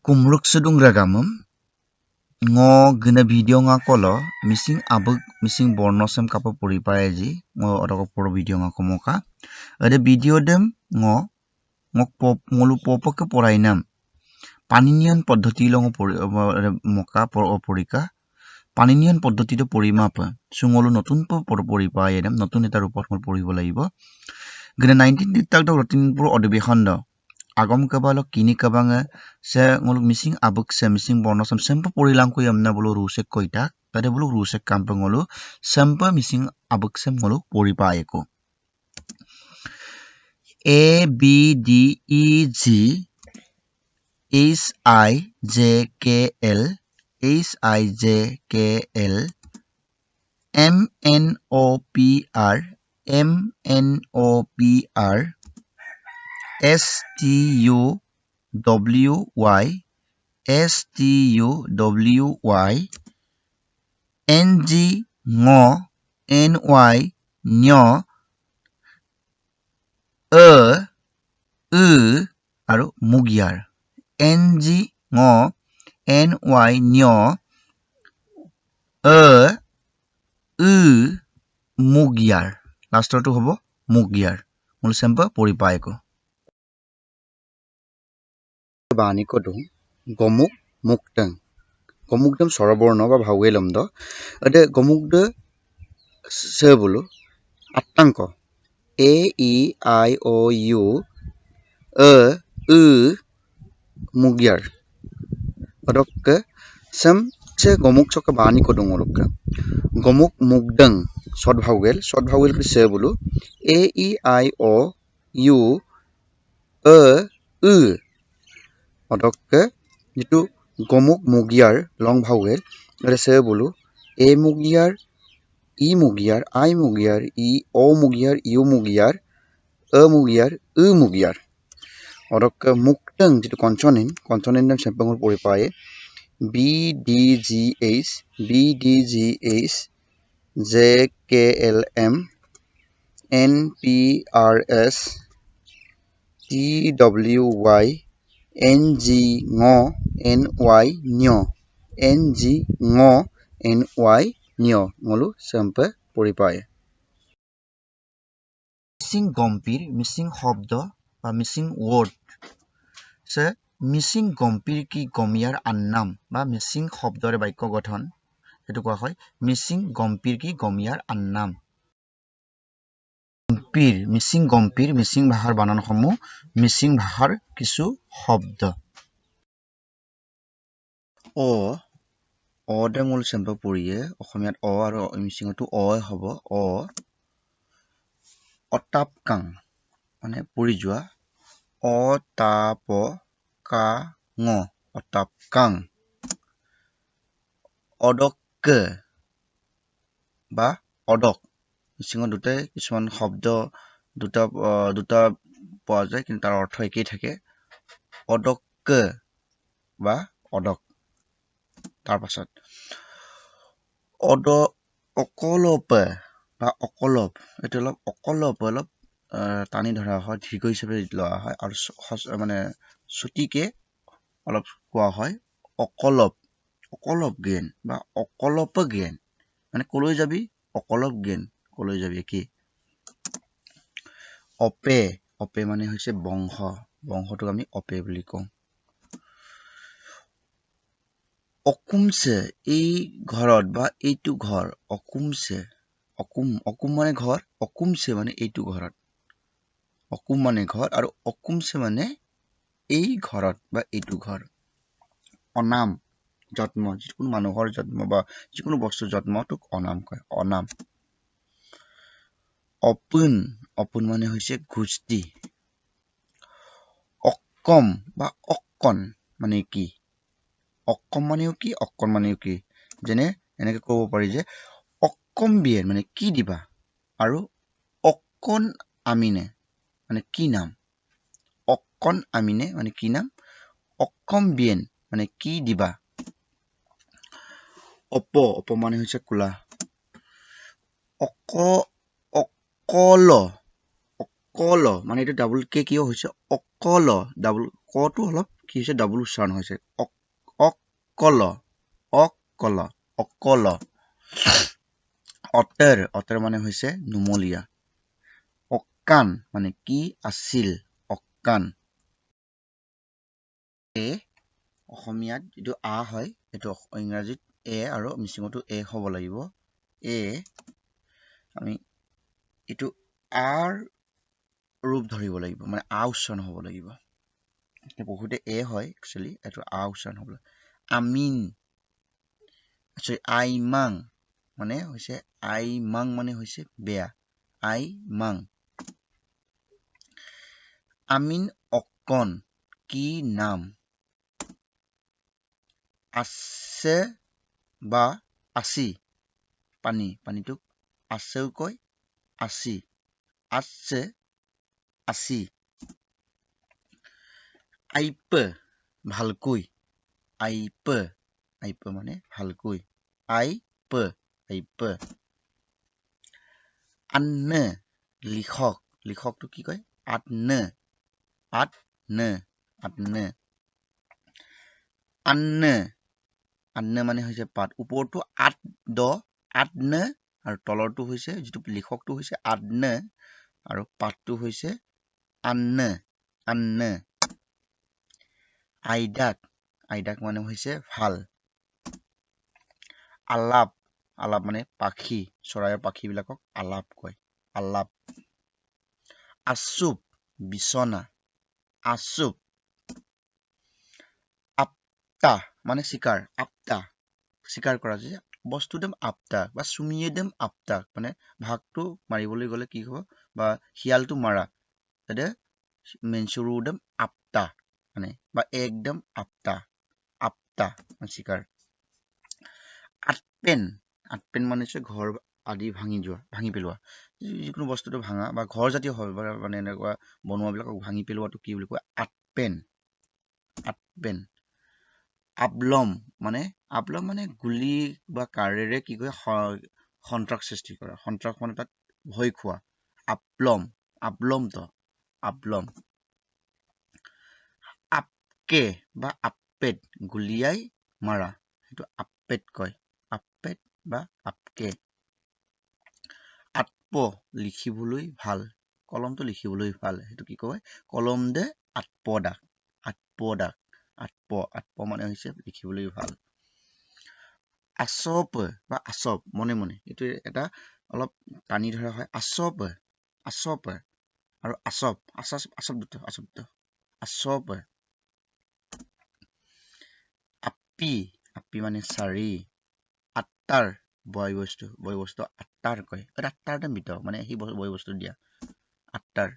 Kumruk ragamum ngo gina video nga kolo missing abuk missing borno sem kapo puri pae ji ngo odoko puro video nga komoka ade video dem ngo ngok pop ngolu popok ke porainam পানিনিয়ন পদ্ধতি লং মকা পৰীকা পানিনিয়ন পদ্ধতিটো পৰিমাপ চুঙলো নতুন পৰি পাই নতুন এটা ৰূপত মই পঢ়িব লাগিব। গতিকে নাইনটিন ৰতিনপুৰ অধিৱেশন agom ka lo kini ka bang se ngoluk missing abuk se missing borno sem sempa porilang ko yamna bolo rusek koita tade bolo rusek kampa ngolu sempa missing abuk sem ngolu pori pa ko A B D E G H I J K L H I J K L M N O P R M N O P R S T U W Y S T U W Y N G ngo N Y ny A উ আৰু মুগিয়াৰ N G ngo N Y ny A উ মুগিয়াৰ লাষ্টৰটো হ'ব মুগিয়াৰ মূল champ পৰি পায় কো বাণী কদু গমুক মুক্তং গমুকদম স্বৰবৰ্ণ বা ভাৱেলম দ এতে গমুক স বোলো আটাংক A E I O U A উ মুগিয়াৰ অদক সেম সে গমুক চক বাণী কদুং অলক গমুক মুগদং শর্ট ভাউগেল সে বোলো এ ই I O U A উ অদক যিটো গমুক মুগিয়াৰ লং ভাউগেল সে বোলো এ মুগিয়াৰ ই মুগিয়াৰ I মুগিয়াৰ ই অ মুগিয়াৰ ইউ মুগিয়াৰ অ মুগিয়াৰ উ মুগিয়াৰ অদক মুক্তং যিটো কনচনেণ্ট কনচনেণ্ট চেম্পাঙৰ পৰি পায় B D G H B D G H J K L M N P R S T W Y N G ng N Y ny N G ng N Y ny ngolu sempe পৰি পায়। মিচিং গম্পীৰ মিচিং শব্দ বা Mising word সে মিচিং গম্পীৰ কি গমিয়াৰ আন্নাম বা মিচিং শব্দৰে বাক্য গঠন সেইটো কোৱা হয় মিচিং গম্পীৰ কি গমিয়াৰ আন্নাম। গম্পীৰ মিচিং গম্পীৰ মিচিং ভাষাৰ বানানসমূহ মিচিং ভাষাৰ কিছু শব্দ অ অ ডেঙুল চেম্প পৰিয়ে অসমীয়াত অ আৰু মিচিঙতো অ হ'ব অ অতাপকাং মানে পৰি যোৱা অ তা প কা ঙ অতাপকাং অদক বা অদক মিচিঙত দুটাই কিছুমান শব্দ দুটা দুটা পোৱা যায় কিন্তু তাৰ অৰ্থ একেই থাকে অদক বা অদক। তাৰপাছত অদ অকলপ বা অকলপ এইটো অলপ অকলপ অলপ টানি ধৰা হয় দীৰ্ঘ হিচাপে লোৱা হয় আৰু মানে চুটিকে অলপ কোৱা হয় অকলপ অকলপ জ্ঞান বা অকলপ জ্ঞান মানে কলৈ যাবি অকলপ জ্ঞান কলৈ যাবি কি অপে অপে মানে হৈছে বংশ বংশটোক আমি অপে বুলি কওঁ। অকুমছে এই ঘৰত বা এইটো ঘৰ অকুমছে অকুম অকুম মানে ঘৰ অকুমছে মানে এইটো ঘৰত অকুম মানে ঘৰ আৰু অকুমছে মানে এই ঘৰত বা এইটো ঘৰ। অনাম যত্ন যিকোনো মানুহৰ যত্ন বা যিকোনো বস্তুৰ যত্নটোক অনাম কয় অনাম। অপুন অপুন মানে হৈছে ঘুষ্টি। অকম বা অকণ মানে কি অকম মানেও কি অকণ মানেও কি যেনে এনেকে ক'ব পাৰি যে অকম বিয়েৰ মানে কি দিবা আৰু অকণ আমিনে মানে কি নাম অকণ আমিনে মানে কি নাম অকম বিয়েন মানে কি দিবা। অপ অপ মানে হৈছে কোলা। অক অকল অকল মানে এইটো ডাবুল কে কিয় হৈছে? অকল, ডাবুল কটো অলপ কি হৈছে? ডাবুল উচ্চাৰণ হৈছে। অকল, অকল, অকল। অতৰ, অতৰ মানে হৈছে নুমলীয়া। অকান মানে কি আছিল? অকান। এ, অসমীয়াত যিটো আ হয়, সেইটো ইংৰাজীত এ আৰু মিচিঙতো এ হ'ব লাগিব। এ, আমি এইটো আৰ ৰূপ ধৰিব লাগিব, মানে আ উচ্চাৰণ হ'ব লাগিব। বহুতে এ হয়, একচুৱেলি এইটো আ উচ্চাৰণ হ'ব লাগিব। আমিন, চৰি, আইমাং মানে হৈছে, আইমাং মানে হৈছে বেয়া। আই মাং। আমিন অকন কি নাম? আছে বা আছি, পানী, পানীটোক আছেও কয়, আছি, আছে, আছি। আইপ ভালকৈ, আইপ, আইপ মানে ভালকৈ, আই প, আইপ। আন্ন লিখক, লিখকটো কি কয়? আত্ন, আত্ন, আত্ন। আন্ন, আন্ন মানে হৈছে পাত। ওপৰটো আত দ, আত্ন, আৰু তলৰটো হৈছে যিটো লিখকটো হৈছে আত্ন, আৰু পাতটো হৈছে আন্ন, আন্ন। আইদাক, আইদাক মানে হৈছে ভাল। আলাপ, আলাপ মানে পাখি, চৰাইৰ পাখীবিলাকক আলাপ কয়, আলাপ। আচুপ বিচনা, আচুপ। আপ্তা মানে চিকাৰ, আপ্তা চিকাৰ কৰা যে বস্তু দম আপ্তা বা চুমিয়ে দম আপ্তা, মানে ভাগটো মাৰিবলৈ গ'লে কি হ'ব? বা শিয়ালটো মাৰা তাতে মেনচুৰুদম আপ্তা, মানে বা একদম আপ্তা, আপ্তা চিকাৰ। আটপেন, আটপেন মানে হৈছে ঘৰ আদি ভাঙি যোৱা, ভাঙি পেলোৱা, যিকোনো বস্তুটো ভাঙা বা ঘৰ জাতীয় হয়, মানে এনেকুৱা বনোৱাবিলাকক ভাঙি পেলোৱাটো কি বুলি কয়? আটপেন, আটপেন। আবলম মানে, আবলম মানে গুলি বা কাৰেৰে কি কয়? সন্ত্ৰাস সৃষ্টি কৰা, সন্ত্ৰাস মানে তাত ভয় খোৱা। আবলম, আবলম ত আবলম। আপকে বা আপেট গুলিয়াই মাৰা, সেইটো আপেট কয়, আপেট বা আপকে। আত্ম লিখিবলৈ ভাল, কলমটো লিখিবলৈ ভাল, সেইটো কি কয়? কলম দে আত্মদাক, আত্মদাক, আত্ম, আত্ম মানে হৈছে লিখিবলৈ ভাল। আচপ বা আচপ মনে মনে, এইটো এটা অলপ টানি ধৰা হয়। আচপ, আচপ আৰু আচপ, আচপ, আচপ দুটা, আচপ দুটা, আচপ। আপি, আপি মানে চাৰি। আত্মাৰ বয় বস্তু, বয় বস্তু আত্মাৰ কয়, আত্মাৰ মৃত মানে সেই বয় বস্তু দিয়া আত্মাৰ।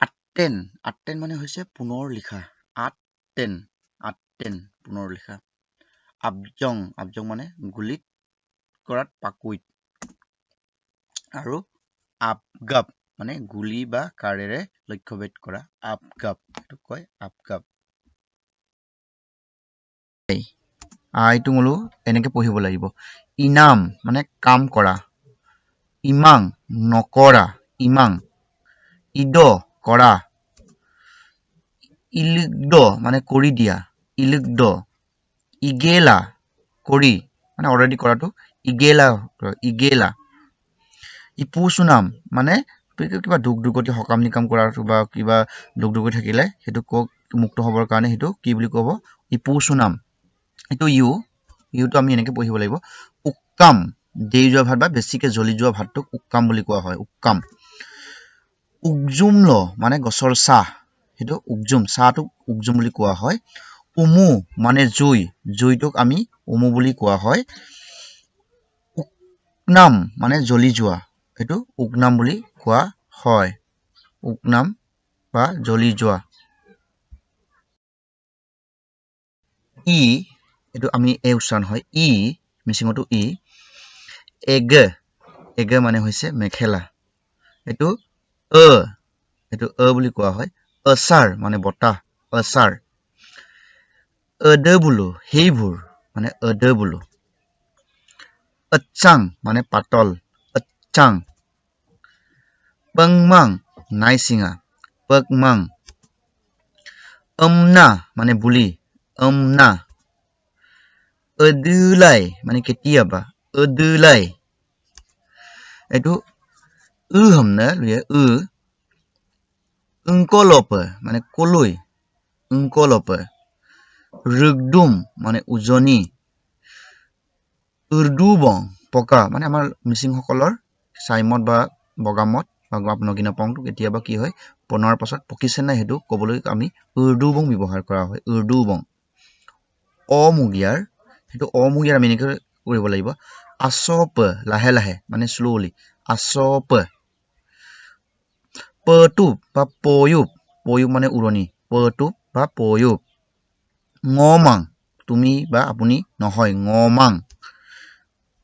আত্মেন, আত্মেন মানে হৈছে পুনৰ লিখা, আত্মেন, আত্মেন পুনৰ লিখা। আবজং, আবজং মানে গুলিত কৰাত পাকৈত। আৰু আপগাপ মানে গুলি বা কাঁড়েৰে লক্ষ্যভেদ কৰা, আপগাপ, এইটো কয় আপগাপ। আইটো মোলো এনেকে পঢ়িব লাগিব। ইনাম মানে কাম কৰা, ইমাং নকৰা, ইমাং। ইদ কৰা, ইলিগদ মানে কৰি দিয়া, ইলিগদ। ইগেলা কৰি মানে অলৰেডি কৰাটো, ইগেলা, ইগেলা। ইপুচুনাম মানে কিবা দুখ দুৰ্গতি সকাম নিকাম কৰাটো বা কিবা দুখ দুৰ্গতি থাকিলে সেইটো কক মুক্ত হ'বৰ কাৰণে সেইটো কি বুলি ক'ব? ইপুচুনাম। এইটো ইউ, ইউটো আমি এনেকে পঢ়িব লাগিব। উক্কাম, দেৰি যোৱা ভাত বা বেছিকে জ্বলি যোৱা ভাতটোক উক্কাম বুলি কোৱা হয়, উক্কাম। উকজুমল মানে গছৰ চাহ, সেইটো উকজুম, চাহটোক উকজুম বুলি কোৱা হয়। উমু মানে জুই, জুইটোক আমি উমু বুলি কোৱা হয়। উকনাম মানে জ্বলি যোৱা, সেইটো উকনাম বুলি কোৱা হয়, উকনাম বা জ্বলি যোৱা। ই, এইটো আমি এ উচ্চাৰণ হয়, ই মিচিঙতো ই। এগ, এগ মানে হৈছে মেখেলা, এইটো অ, এইটো অ বুলি কোৱা হয়। অচাৰ মানে বতাহ, অচাৰ। অদ বোলো সেইবোৰ মানে অদ বোলো। অচাং মানে পাতল, অচাং। পংমাং নাইচিঙা, পকমাং। অমনা মানে বুলি, অমনা। অদুলাই মানে কেতিয়াবা, অদুলাই। এইটো উ হমনে লুয়ে উ। উংকলপ মানে কলৈ, উংকলপ। ৰুগডুম মানে উজনি। উৰ্দুবং পকা মানে আমাৰ মিচিংসকলৰ চাইমত বা বগামত বা নগিনা পংটো কেতিয়াবা কি হয় বনোৱাৰ পাছত পকিছে নাই সেইটো ক'বলৈ আমি উৰ্দুবং ব্যৱহাৰ কৰা হয়, উৰ্দুবং। অমুগীয়াৰ, সেইটো অমুগীয়াৰ আমি এনেকৈ কৰিব লাগিব। আচপ লাহে লাহে মানে শ্ল'লি, আচপ। পটুপ বা পয়ুপ, পয়ুপ মানে উৰণি, পটুপ বা পয়ুপ। ঙমাং তুমি বা আপুনি নহয়, ঙমাং।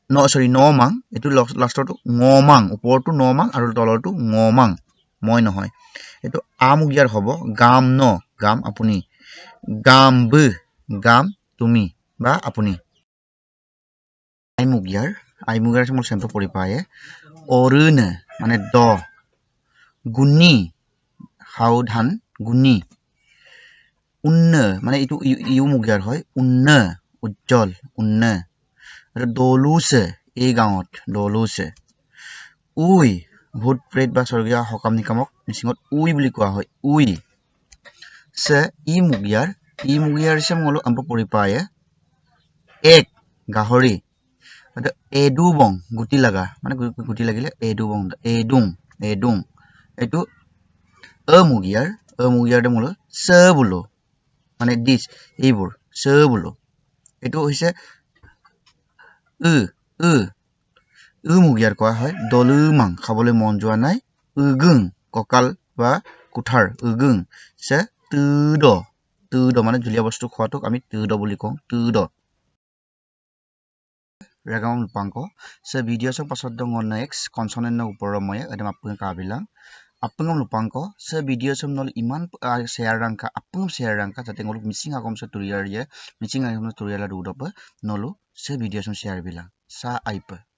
ন চৰি নমাং, এইটো লাষ্টৰটো ঙমাং, ওপৰটো নমাং আৰু তলৰটো ঙমাং, মই নহয়। এইটো আমুগীয়াৰ হ'ব গাম ন, গাম আপুনি। গাম ব, গাম তুমি বা আপুনি। আইমুগীয়াৰ, আইমুগীয়াৰ মোৰ চেম্প পৰি পায়ে। অৰুণ মানে দ। গুণী সাৱধান, গুণী। উন্ন মানে এইটো ইউ মুগীয়াৰ হয়, উন্ন উজ্জ্বল, উন্ন। দলুছে এই গাঁৱত, দলুছে। উই ভূত প্ৰেত বা স্বৰ্গীয় সকাম নিকামক মিচিঙত উই বুলি কোৱা হয়, উই। চে ই মুগীয়াৰ, ই মুগীয়াৰ চে মলো আম্প পৰিপায়ে। এক গাহৰি। এডুবং গুটি লগা মানে গুটি লাগিলে এডুবং, এডুং, এডুং। এইটো অমুগীয়াৰ, অমুগীয়াৰ মোলো চ বোলো মানে দিছ, এইবোৰ চ বোলো। এইটো হৈছে উ, উ, উ মুগীয়াৰ কোৱা হয়। দলুমাং খাবলৈ মন যোৱা নাই। উগুং কঁকাল বা কুঠাৰ, উগুং। চে তুদ, তুদ মানে জুলীয়া বস্তু খোৱাটোক আমি তুদ বুলি কওঁ, তুদ। ৰেগাম ৰূপাংক চে ভিডিঅ' চং পাছত দং নেক্সট কনচনেণ্ট ওপৰৰ মই একদম আপুঙে কাবিলাক আপুঙম ৰূপাংক চে ভিডিঅ' চং নল ইমান শ্বেয়াৰ ৰাংকা আপুঙম শ্বেয়াৰ ৰাংকা যাতে ngoluk Mising agom se turiar ye Mising agom se turiar la dudop nolu se video som share bilang sa aipa।